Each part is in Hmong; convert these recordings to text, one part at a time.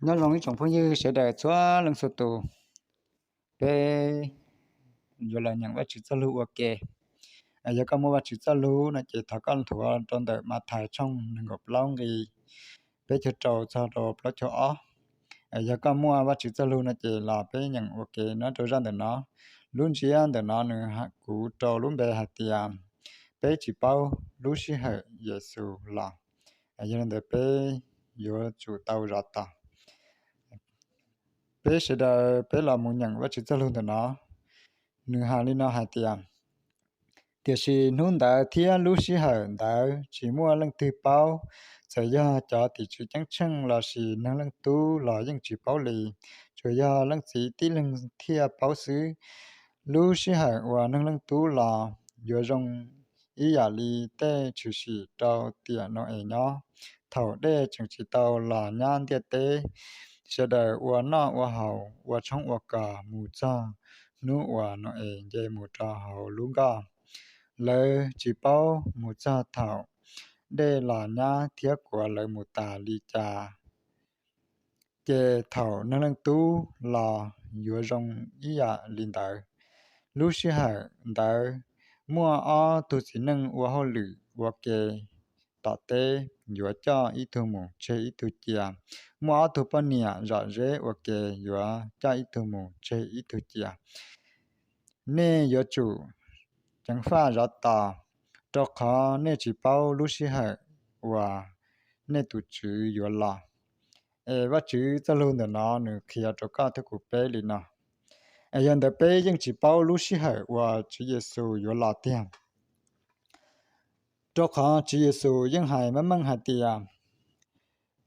Nyob zoo ib tsoom phooj ywg sawv daws txhua leej txhua tus, peb yuav los nyeem Vajtswv txoj lug ua ke. Yog koj muaj Vajtswv txoj lug no ces thov koj nthuav rau ntawm Mathais tshooj nees nkaum plaub nqi peb caug rau txog rau plaub caug ob. Yog koj muaj Vajtswv txoj lug no ces los peb nyeem ua ke nyob rau zaj ntawm no. Lub ntsiab ntawm no nws kuv rau lub npe hais tias peb tsis paub lub sij hawm Yexus los. Yog li ntawd peb yuav tsum tau zov tos. Peb sawv daws peb los mus nyeem Vajtswv txoj lug ntawm no. Nws hais li no hais tias, tiam sis hnub ntawd thiab lub sij hawm ntawd tsis muaj leej twg paub, txawm yog cov tim tswv ceeb tsheej lossis Neeg Leej Tub los yeej tsis paub li, tsuas yog Leej Txiv tib leeg thiaj paub xwb. Lub sij hawm uas Neeg Leej Tub los yuav zoo ib yam li tej tshwm sim rau tiam Nau-es nyob, thaum dej tseem tsis tau los nyab ntiaj teb. Sawv daws ua noj ua haus, ua tshoob ua kos mus txog hnub uas Nau-es nce mus rau hauv lub nkoj. Lawv tsis paub mus txog thaum dej los nyab thiab kuav lawv mus tas li cas, ces thaum Neeg Leej Tub los yuav zoo ib yam li ntawd. Lub sij hawm ntawd muaj ob tug txiv neej ua hauj lwm ua ke tom teb, yuav coj ib tug mus tseg ib tug cia. Muaj ob tug poj niam zom zeb ua ke, yuav coj ib tug mus tseg ib tug cia. Nej yuav tsum ceev faj zov tos, rau qhov nej tsis paub lub sij hawm uas nej tus Tswv yuav los. Es Vajtswv txoj lug ntawm no nws qhia rau koj thiab kuv peb li no. Es yog ntawd peb yeej tsis paub lub sij hawm uas Tswv Yexus yuav los tiag, rau qhov Tswv Yexus yeej hais meej meej hais tias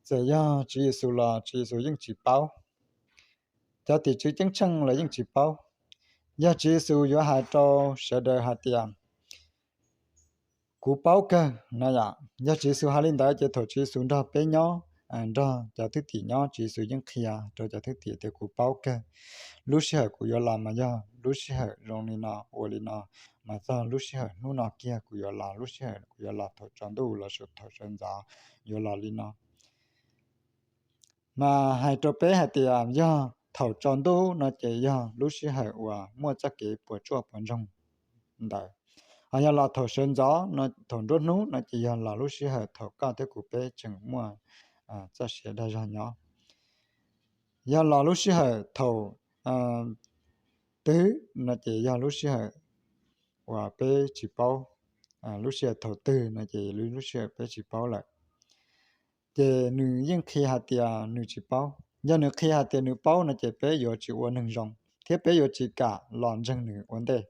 txawm yog Tswv Yexus los Tswv Yexus yeej tsis paub. Cov tim tswv ceeb tsheej los yeej tsis paub. Yog Tswv Yexus yuav hais rau sawv daws hais tias kuv paub kawg no yom, yog Tswv Yexus hais li ntawd ces thaum Tswv Yexus nrog peb nyob, nrog cov thwj tim nyob, Tswv Yexus yeej qhia rau cov thwj tim tias kuv paub kawg. Lub sij hawm kuv yuav los mas yog lub sij hawm zoo li no ua li no, mas txog lub sij hawm hnub no kiag kuv yuav los, lub sij hawm kuv yuav los thaum tsaus ntuj los thaum sawv ntxov yuav los li no. Mas hais rau peb hais tias yog thaum tsaus ntuj no ces yog lub sij hawm uas muaj txoj kev puas tsuaj puas ntsoog ntawd. Ho yog los thaum sawv ntxov no, thaum nruab hnub no ces yog los lub sij hawm thaum koj thiab kuv peb tseem muaj txoj sia dag zog nyob. Yog los lub sij hawm thaum twg no ces yog lub sij hawm uas peb tsis paub. Lub sij hawm thaum twg no ces lub sij hawm peb tsis paub lawm. Ces nws yeej qhia hais tias nws tsis paub. Yog nws qhia hais tias nws paub no ces peb yuav tsis ua neeg zoo thiab peb yuav tsis kam los ntseeg nws ua ntej.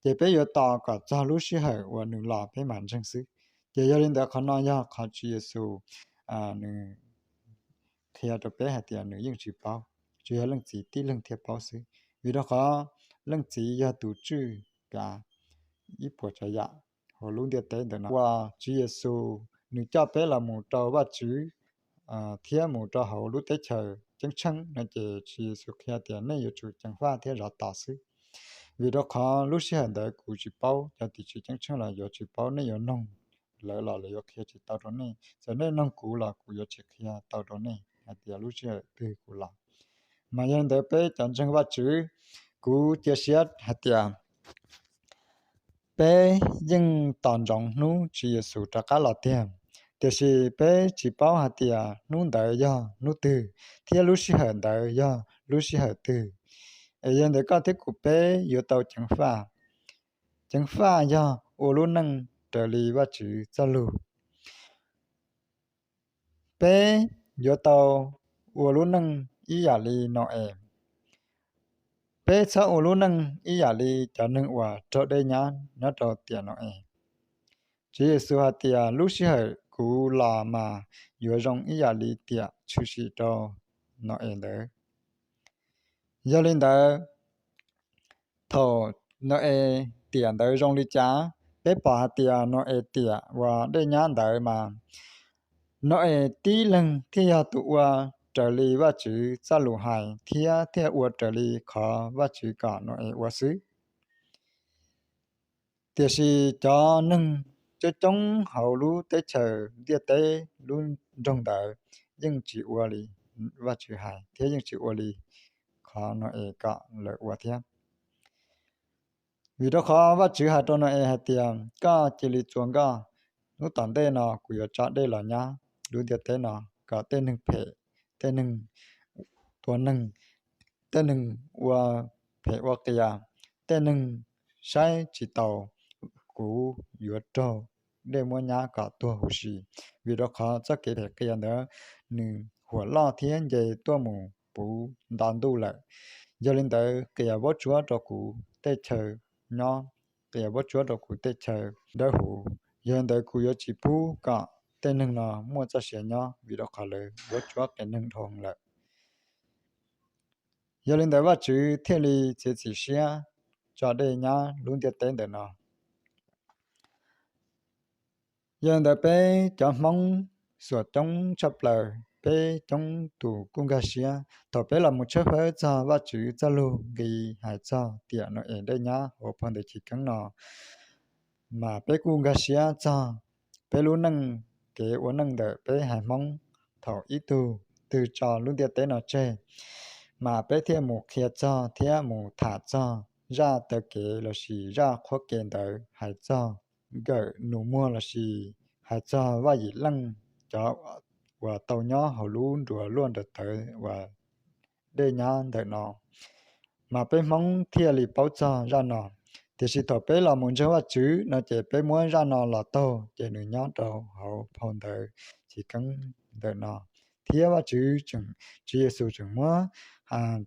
Ces peb yuav tos kom txog lub sij hawm uas nws los peb mam ntseeg xwb. Ces yog li ntawd qhov no yog qhov Tswv Yexus nws qhia rau peb hais tias nws yeej tsis paub, tsuas yog Leej Txiv tib leeg thiaj paub xwb. Vim rau qhov Leej Txiv yog tus tswj kav ib puas tsav yam hauv lub ntiaj teb ntawm no. Uas Tswv Yexus nws coj peb los mus rau Vajtswv thiab mus rau hauv lub teb chaws ceeb tsheej no ces Tswv Yexus qhia tias nej yuav tsum ceev faj thiab zov tos xwb. Vim rau qhov lub sij hawm ntawd kuv tsis paub, cov tim tswv ceeb tsheej los yuav tsis paub, nej yuav noog lawv los lawv yuav qhia tsis tau rau nej. Txawm nej noog kuv los kuv yuav tsis qhia tau rau nej hais tias lub sij hawm twg kuv los. Mas yog li ntawd peb cov ntseeg Vajtswv, kuv cia siab hais tias peb yeej tos ntsoov hnub Tswv Yexus rov qab los tiag, tiam sis peb tsis paub hais tias hnub ntawd yog hnub twg thiab lub sij hawm ntawd yog lub sij hawm twg. Es yog ntawd koj thiab kuv peb yuav tau ceev faj. Ceev faj yog ua lub neej raws li Vajtswv txoj lug. Peb yuav tau ua lub neej ib yam li Nau-es. Peb txhob ua lub neej ib yam li cov neeg uas raug dej nyab nyob rau tiam Nau-es. Tswv Yexus hais tias lub sij hawm kuv los mas yuav zoo ib yam li tiam tshwm sim rau Nau-es ntawd. Yog li ntawd, thaum Nau-es tiam ntawd zoo li cas? Peb pom hais tias Nau-es tiam uas dej nyab ntawd mas Nau-es tib leeg thiaj yog tus ua raws li Vajtswv txoj lus hais thiab thiaj ua raws li qhov Vajtswv kom Nau-es ua xwb. Tiam sis cov neeg coob coob hauv lub teb chaws ntiaj teb lub nroog ntawd yeej tsis ua li. Vajtswv hais thiab yeej tsis ua li qhov Nau-es kom lawv ua thiab. Vim rau qhov Vajtswv hais rau Nau-es hais tias, koj cia li txua nkoj, hnub tom ntej no kuv yuav tso dej los nyab lub ntiaj teb no, kom tej neeg phem, tej neeg tua neeg, tej neeg ua phem ua qias, tej neeg saib tsis taus, kuv yuav raug dej muab nyab kom tuag huv si. Vim rau qhov txoj kev phem qias ntawd nws huam loj thiab nce tuaj mus puv nto ntuj lawm. Yog li ntawd qias vuab tsuab rau kuv tej chaw nyob, qias vuab tsuab rau kuv tej chaw dawb huv. Yog li ntawd kuv yuav tsis pub kom tej neeg no muaj txoj sia nyob, vim rau qhov lawv vuab tsuab qias neeg dhau lawm. Yog li ntawd Vajtswv thiaj li txiav txim siab tso dej nyab lub ntiaj teb ntawm no. Yog li ntawd peb cov Hmoob xuas coob tshaj plaws, peb coob tus kuj nkag siab. Thaum peb los mus tshawb fawb txog Vajtswv txoj lug nqi hais txog tiam Nau-es dej nyab hauv phau ntawv Chiv Keeb no, mas peb kuj nkag siab txog peb lub neej, kev ua neej ntawm peb haiv Hmoob. Thaum ib tug twg tso lub ntiaj teb no tseg, mas peb thiaj mus qhia txog thiab mus tham txog zaj taw kev lossis zaj qhuab kev ntawd hais txog nkawm nus muag lossis hais txog Vaj Yim Leej, cov uas tau nyob hauv lub nruas luaj nruas tawv uas dej nyab ntawm no, mas peb Hmoob thiaj li paub txog zaj no. Tiam sis thaum peb los mus ntseeg Vajtswv no ces peb muab zaj no los taug ces nws nyob rau hauv phau ntawv Chiv Keeb ntawm no. Thiab Vajtswv tseem, Tswv Yexus tseem muab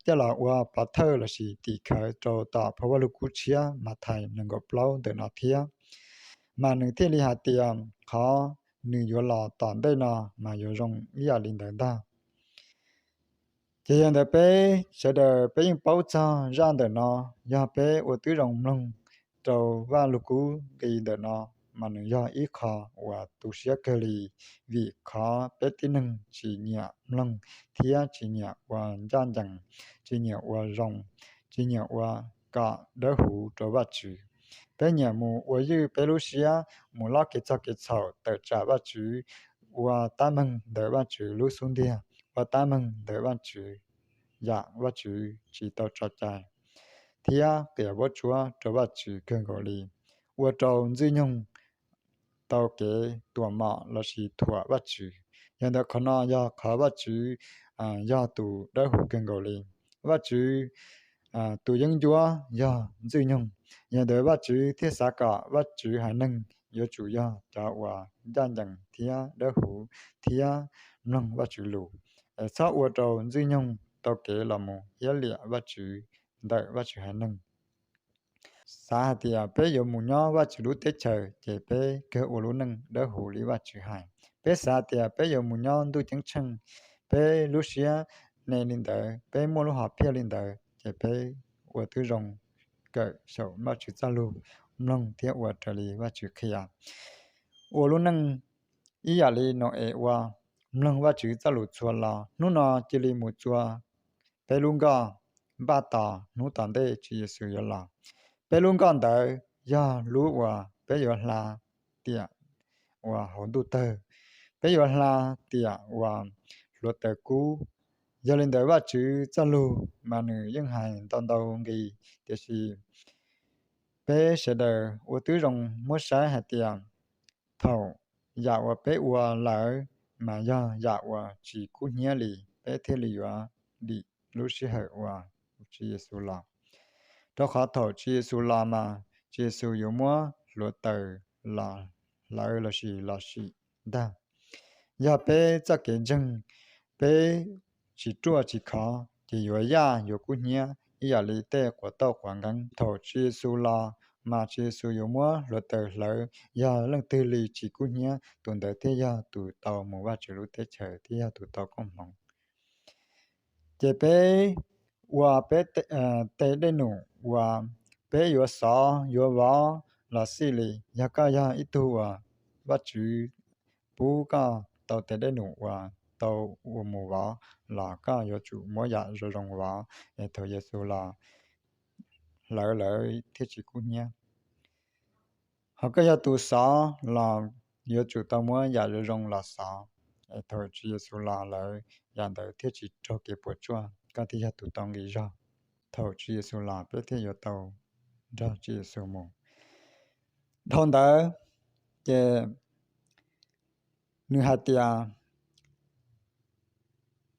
coj los ua pov thawj lossis tim khawv rau tom phau Vajluskub tshiab Mathais nees nkaum plaub ntawm no thiab. Mas nws thiaj li hais tias qhov nws yuav los tom ntej no mas yuav zoo ib yam li ntawd ntag. Ces yog ntawd peb sawv daws peb yeej paub txog zaj ntawm no. Yog peb ua tib zoo mloog rau Vajluskub nqi ntawm no, mas nws yog ib qho uas tu siab kawg li, vim qhov peb tib neeg tsis nyiam mloog thiab tsis nyiam ua ncaj ncees, tsis nyiam ua zoo, tsis nyiam ua kom dawb huv rau Vajtswv. Peb nyiam mus ua ywj peb lub siab, mus lob kev txog kev txhaum tawm tsam Vajtswv, ua tab meeg ntawm Vajtswv lub xub ntiag, ua tab meeg ntawm Vajtswv yam Vajtswv tsis tau tso cai, thiab qias vuab tsuab rau Vajtswv kawg nkaus li, ua rau Ntxwg Nyoog tau kev tuam mom lossis thuam Vajtswv. Yog ntawd qhov no yog qhov Vajtswv yog tus dawb huv kawg nkaus li. Vajtswv tus yeeb ncuab yog Ntxwg Nyoog. Yog ntawd Vajtswv thiaj xav kom Vajtswv haiv neeg yuav tsum yog cov uas ncaj ncees thiab dawb huv thiab mloog Vajtswv lus, es txhob ua rau Ntxwg Nyoog tau kev los mus hiab liam Vajtswv ntawm Vajtswv haiv neeg. Xav hais tias peb yuav mus nyob Vajtswv lub teb chaws ces peb kawg ua lub neej dawb huv li Vajtswv hais. Peb xav tias peb yuav mus nyob ntuj ceeb tsheej, peb lub siab ne li ntawd, peb muaj lub hom phiaj li ntawd ces peb ua tib zoo kawm saum Vajtswv txoj lus, mloog thiab ua raws li Vajtswv qhia. Ua lub neej ib yam li Nau-es ua, mloog Vajtswv txoj lus txhua los. Hnub no cia li mus txua peb lub nkoj npaj tos hnub tom ntej Tswv Yexus yuav los. Peb lub nkoj ntawd yog lub uas peb yuav hla tiam uas hauv ntuj tawg, peb yuav hla tiam uas hluav taws kub. Yog li ntawd Vajtswv txoj lus mas nws yeej hais ntau ntau nqi, tiam sis peb sawv daws ua tib zoo muab saib hais tias thaum yam uas peb ua lawm mas yog yam uas tsis kub hnyiab li, peb thiaj li yuav dim lub sij hawm uas Tswv Yexus los. Rau qhov thaum Tswv Yexus los mas Tswv Yexus yuav muab hluav taws los hlawv lossis los sim ntag. Yog peb txoj kev ntseeg peb tsis ruaj tsis khov ces yuav yaj yuav kub hnyiab ib yam li tej quav tauj quav nqeeb. Thaum Tswv Yexus los mas Tswv Yexus yuav muab hluav taws hlawv, yog leej twg li tsis kub hnyiab tus ntawd thiaj yog tus tau mus Vajtswv lub teb chaws thiab yog tus tau koob hmoov. Ces peb ua peb tej dej num uas peb yuav xov yuav vov los xij li. Yog koj yog ib tug uas Vajtswv pub koj tau tej dej num uas tau ua mus vov los koj yuav tsum muab yam zoo zoo vov es thaum Yexus los hlawv lawv thiaj tsis kub hnyiab. Ho koj yog tus xov los yuav tsum tau muab yam zoo zoo los xov. Thaum Tswv Yexus los lawm, yam ntawd thiaj tsis raug kev puas tsuaj, koj thiaj yog tus tau nqi zog. Thaum Tswv Yexus los peb thiaj yuav tau nrog Tswv Yexus mus. Dhau ntawd ces nws hais tias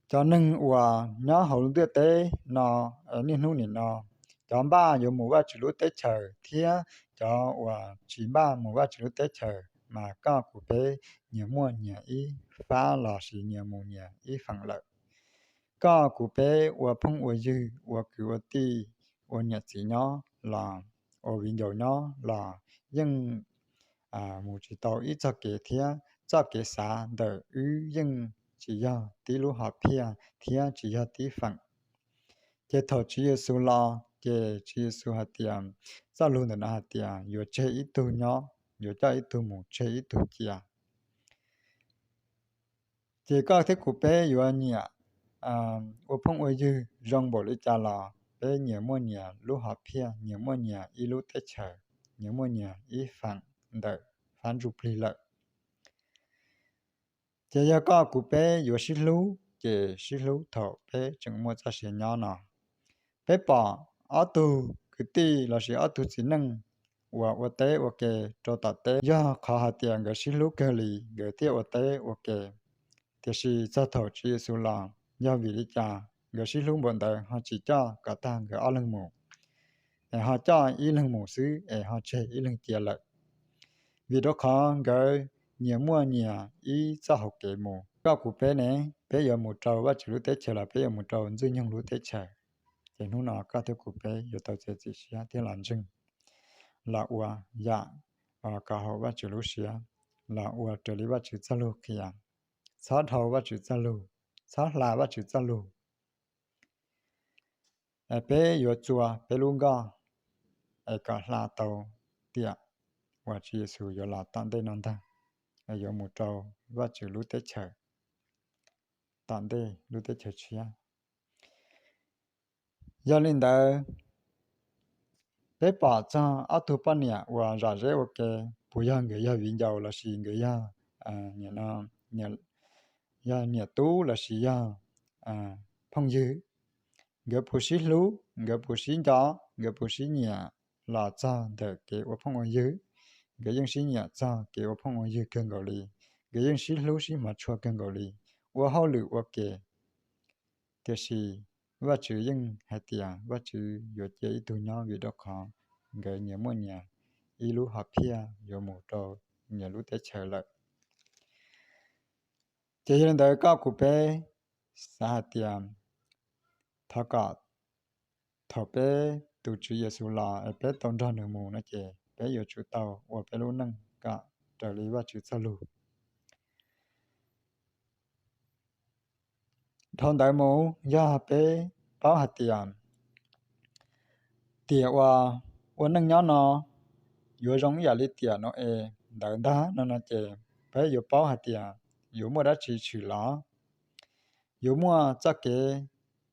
cov neeg uas nyob hauv lub ntiaj teb no, niaj hnub nim no, cov npaj yuav mus Vajtswv lub teb chaws thiab cov uas tsis npaj mus Vajtswv lub teb chaws, mas koj kuv peb nyias muaj nyias ib fab lossis nyias mus nyias ib feem lawm. Koj kuv peb ua phooj ua ywg, ua kwv ua tij, ua niam txiv nyob los ua viv ncaus nyob los yeej mus tsis tau ib txoj kev thiab txoj kev xav ntawm wb yeej tsis yog tib lub hom phiaj thiab tsis yog tib feem. Ces thaum Tswv Yexus los ces Tswv Yexus hais tias, txoj lus ntawm no hais tias yuav tseg ib tug nyob, yuav coj ib tug mus, tseg ib tug cia. Ces koj thiab kuv peb yuav nyiam ua phooj ua ywg zoo npaum li cas los peb nyias muaj nyias lub hom phiaj, nyias muaj nyias ib lub teb chaws, nyias muaj nyias ib feem ntawm fab ntsuj plig lawm. Ces yog koj kuv peb yuav sib hlub ces sib hlub thaum peb tseem muaj txoj sia nyob no. Peb pom ob tug kwv tij lossis ob tug txiv neej uas ua teb ua ke rau tom teb, yog qhov hais tias nkawd sib hlub kawg li nkawd thiaj ua teb ua ke. Tiam sis txog thaum Tswv Yexus los, yog vim li cas nkawd sib hlub npaum ntawd ho tsis coj kom tag nkawd ob leeg mus, es ho coj ib leeg mus xwb es ho tseg ib leeg cia lawm? Vim rau qhov nkawd nyias muaj nyias ib txoj hau kev mus. Koj kuv peb ne, peb yuav mus rau Vajtswv lub teb chaws los peb yuav mus rau Ntxwg Nyoog lub teb chaws? Ces hnub no koj thiab kuv peb yuav tau txiav txim siab thiab los ntseeg, los ua yam kom haum Vajtswv lub siab, los ua raws li Vajtswv txoj lus qhia, txhob dhau Vajtswv txoj lus, txhob hla Vajtswv txoj lus. Peb yuav txua peb lub nkoj es kom hla tau tiam uas Tswv Yexus yuav los tom ntej no ntag, yuav mus rau Vajtswv lub teb chaws tom ntej, lub teb chaws tshiab. Yog li ntawd, peb pom txog ob tug poj niam uas zom zeb ua ke, puas yog nkawd yog viv ncaus lossis nkawd yog, yog niam tub lossis yog phooj ywg? Nkawd puas sib hlub, nkawd puas sib nco, nkawd puas sib nyiam los txog ntawm kev ua phooj ua ywg? Nkawd yeej sib nyiam txog kev ua phooj ua ywg kawg nkaus li, nkawd yeej sib hlub sib hmov tshua kawg nkaus li, ua hauj lwm ua ke. Tiam sis Vajtswv yeej hais tias Vajtswv yuav cia ib tug nyob vim rau qhov nkawd nyias muaj nyias ib lub hom phiaj yuav mus rau nyias lub teb chaws lawm. Ces yog li ntawd koj kuv peb xav hais tias thov kom thaum peb tus Tswv Yexus los es peb tau nrog nws mus no ces peb yuav tsum tau ua peb lub neej kom raws li Vajtswv txoj lus. Dhau ntawd mus yog peb paub hais tias tiam uas ua neej nyob no yuav zoo ib yam li tiam Nau-es ntawd ntag no no ces peb yuav paub hais tias yuav muaj dab tsi tshwm los, yuav muaj txoj kev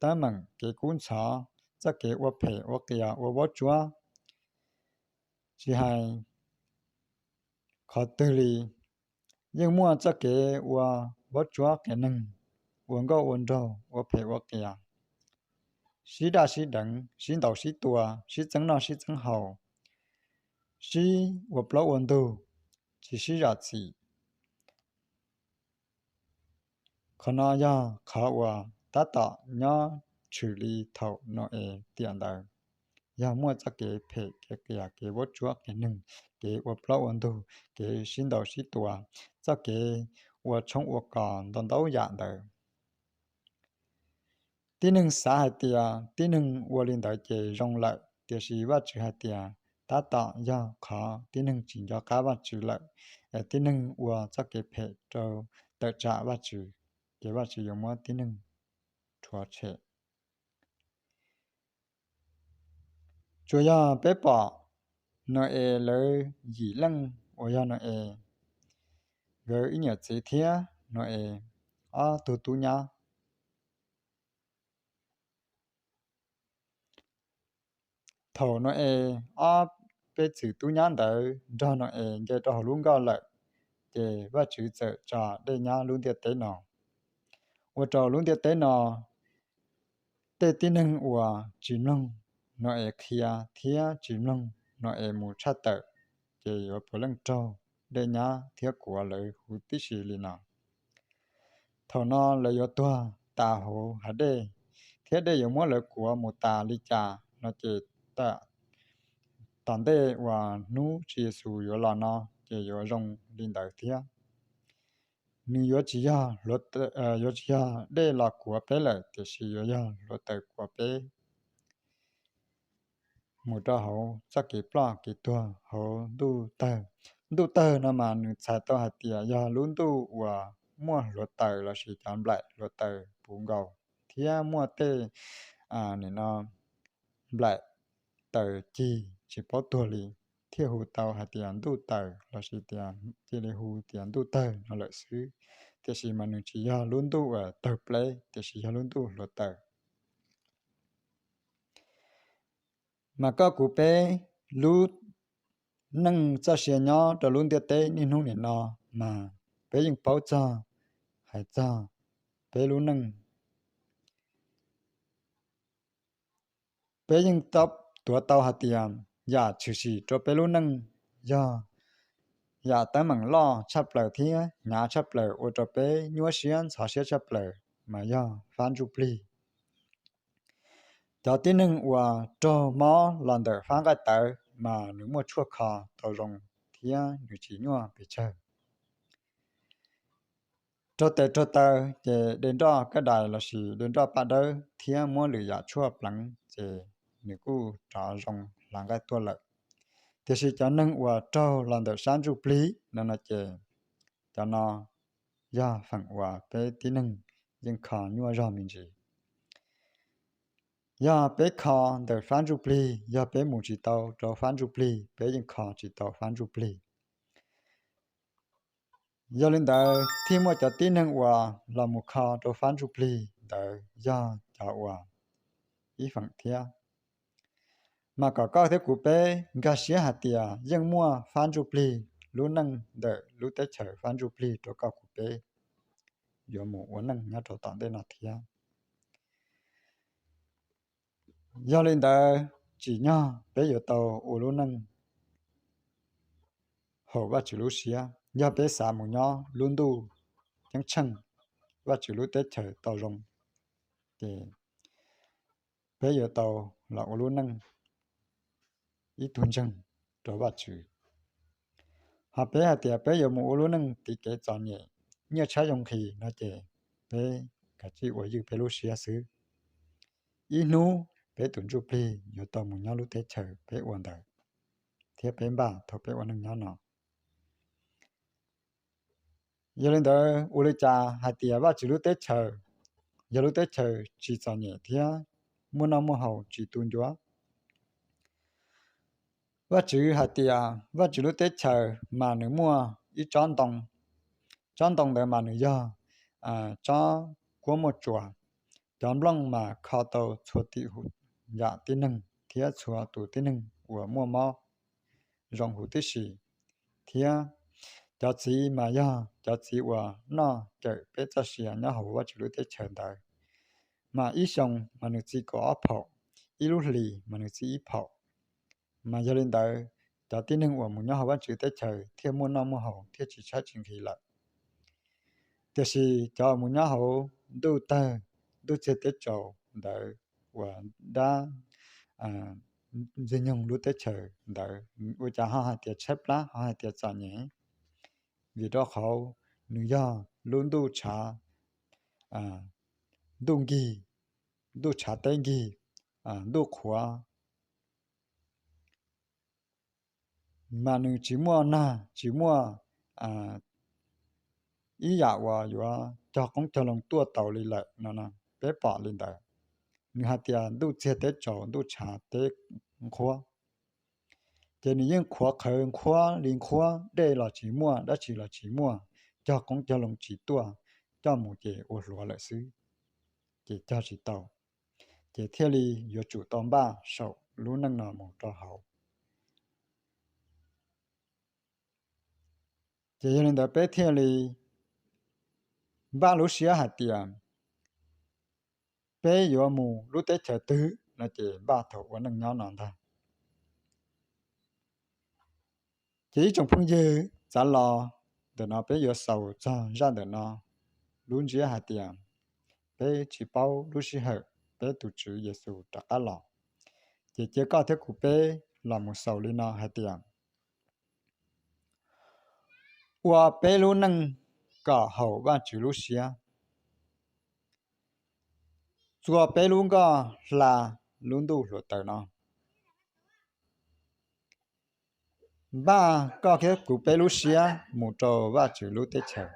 teeb meem kev kub ntxhov, txoj kev ua phem ua qias ua vaub tsuab, tsis hais qhov twg li, yeej muaj txoj kev ua vaub tsuab qias neeg, ua nkauj ua nraug ua phem ua qias, sib daj sib deev, sib ntaus sib tua, sib txeeb noj sib txeeb haus, sib ua plaub ua ntug, tsis sib zam txim. Qhov no yog qhov uas tab tom nyob tshwm li thaum Nau-es tiam ntawd. Yog muaj txoj kev phem kev qias kev vaub tsuab qias neeg, kev ua plaub ua ntug, kev sib ntaus sib tua, txoj kev ua tshoob ua kos ntau ntau yam ntawd. Tib neeg xav hais tias tib neeg ua li ntawd ces zoo lawm, tiam sis Vajtswv hais tias tab tom yog qhov tib neeg tsis nco qab Vajtswv lawm, es tib neeg ua txoj kev phem rau tawm tsam Vajtswv, ces Vajtswv yuav muab tib neeg rhuav tshem. Tsuas yog peb pom Nau-es lawv yim leej uas yog Nau-es nkawd ib niam txiv thiab Nau-es ob tug tub nyab. Thaum Nau-es ob peb txwm tub nyab ntawd nrog Nau-es nce rau hauv lub nkoj lawm, ces Vajtswv txawm tso dej nyab lub ntiaj teb no, ua rau lub ntiaj teb no tej tib neeg uas tsis mloog Nau-es qhia thiab tsis mloog Nau-es mus tshaj tawm, ces yuav puav leej raug dej nyab thiab kuav lawv huv tib si li no. Thaum no lawv yuav tuag tas hauv hav dej, thiab dej yuav muab lawv kuav mus tas li cas no ces tom ntej uas hnub Tswv Yexus yuav los no ces yuav zoo li ntawd thiab. Nws yuav tsis yog, yuav tsis yog dej los kuav peb lawm, tiam sis yuav yog hluav taws kuav peb mus rau hauv txoj kev ploj kev tuag hauv ntuj tawg. Ntuj tawg no mas nws txhais tau hais tias yog lub ntuj uas muaj hluav taws lossis cov nplaim hluav taws puv nkaus, thiab muaj tej, nim no, nplaim taws cig tsis paub tuag li, thiaj hu tau hais tias ntuj taws lossis tias cia li hu tias ntuj tawg no lawm xwb. Tiam sis mas nws tsis yog lub ntuj uas tawg pleb, tiam sis yog lub ntuj hluav taws. Mas koj kuv peb lub neej txoj sia nyob rau lub ntiaj teb niaj hnub nim no mas peb yeej paub txog, hais txog peb lub neej. Peb yeej tuav tau hais tias yam tshwm sim rau peb lub neej yog yam teeb meem loj tshaj plaws thiab hnyav tshaj plaws ua rau peb nyuaj siab ntxhov siab tshaj plaws mas yog fab ntsuj plig. Cov tib neeg uas raug mob los ntawm fab nqaij tawv mas nws muaj tshuaj kho tau zoo thiab nws tsis nyuaj pes tsawg. Raug tes raug taw ces de nroj kab dais lossis de nroj paj dawb thiab muab lwm yam tshuaj pleev ces nws kuj rov zoo hla nqaij tuaj lawm. Tiam sis cov neeg uas raug los ntawm sab ntsuj plig no no ces cov no yog feem uas peb tib neeg yeej kho nyuaj zog me ntsis. Yog peb kho ntawm fab ntsuj plig, yog peb mus tsis tau rau fab ntsuj plig, peb yeej kho tsis tau fab ntsuj plig. Yog li ntawd thiaj muaj cov tib neeg uas los mus kho rau fab ntsuj plig ntawd yog cov uas ib feem thiab. Mas kom koj thiab kuv peb nkag siab hais tias yeej muaj fab ntsuj plig lub neej ntawm lub teb chaws fab ntsuj plig rau koj kuv peb yuav mus ua neej nyob rau tom ntej no thiab. Yog li ntawd tsim nyog peb yuav tau ua lub neej haum Vajtswv lub siab. Yog peb xav mus nyob lub ntuj ceeb tsheej, Vajtswv lub teb chaws tau zoo, ces peb yuav tau los ua lub neej ib tug ntseeg rau Vajtswv. Ho peb hais tias peb yuav mus ua lub neej tiv kev txom nyem, nyiaj tshaib zoo nqhis no ces peb kav tsij ua ywj peb lub siab xwb. Ib hnub peb tus ntsuj plig yuav tau mus nyob lub teb chaws peb ua ntawd, thiab peb npaj thaum peb ua neej nyob no. Yog li ntawd ua li cas hais tias Vajtswv lub teb chaws yog lub teb chaws tsis txom nyem thiab muaj noj muaj haus tsis tu ncua? Vajtswv hais tias Vajtswv lub teb chaws mas nws muaj ib tsob ntoo. Tsob ntoo ntawd mas nws yog tsob kuab muaj tsuas. Cov nplooj mas kho tau txhua tim yam tib neeg thiab txhua tus tib neeg uas muaj mob zoo huv tib si, thiab cov txiv mas yog cov txiv uas noj cawm peb txoj sia nyob hauv Vajtswv lub teb chaws ntawd. Mas ib xyoo mas nws txi kaum ob phaum, ib lub hlis mas nws txi ib phaum. Mas yog li ntawd, cov tib neeg uas mus nyob hauv Vajtswv teb chaws thiaj muaj noj muaj haus thiaj tsis tshaib tsis nqhis lawm. Tiam sis cov uas mus nyob hauv ntuj tawg, ntuj txiag teb tsaus ntawd uas dab Ntxwg Nyoog lub teb chaws ntawd ua cas ho hais tias tshaib plab, ho hais tias txom nyem? Vim rau qhov nws yog lub ntuj tshav, ntuj nkig, ntuj tshav teb nkig, ntuj qhuav, mas nws tsis muaj nag, tsis muaj ib yam uas yuav cog qoob cog loo tuaj taus li lawm no. Peb pom li ntawd, nws hais tias ntuj txiag teb tsaus, ntuj tshav teb nqhuab, ces nws yeej qhuav qhawv nqhuab li nqhuab, dej los tsis muaj, dab tsi los tsis muaj, cog qoob cog loo tsis tuaj, coj mus ces ua hluav lawm xwb, ces cog tsis tau, ces thiaj li yuav tsum tau npaj saum lub neej no mus rau hauv. Ces yog li ntawd peb thiaj li npaj lub siab hais tias peb yuav mus lub teb chaws twg no ces npaj thaum ua neej nyob no ntag. Ces ib tsoom phooj ywg, txav los ntawm no peb yuav xaus txog zaj ntawm no lub ntsiab hais tias peb tsis paub lub sij hawm peb tus Tswv Yexus rov qab los. Ces cia koj thiab kuv peb los mus xaus li no hais tias ua peb lub neej kom haum Vajtswv lub siab, txua peb lub nkoj hla lub ntuj hluav taws no. Npaj koj thiab kuv peb lub siab mus rau Vajtswv lub teb chaws,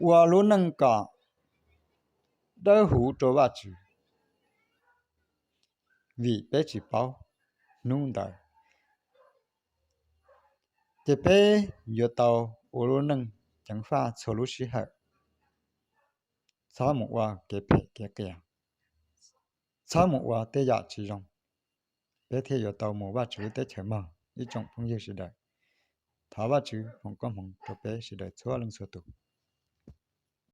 ua lub neej kom dawb huv rau Vajtswv, vim peb tsis paub hnub ntawd. Ces peb yuav tau ua lub neej ceev faj txhua lub sij hawm, txhob mus ua kev phem kev qias, txhob mus ua tej yam tsis zoo, peb thiaj yuav tau mus Vajtswv lub teb chaws mog ib tsoom phooj ywg sawv daws. Thov Vajtswv foom koob hmoov rau peb sawv daws txhua leej txhua tus.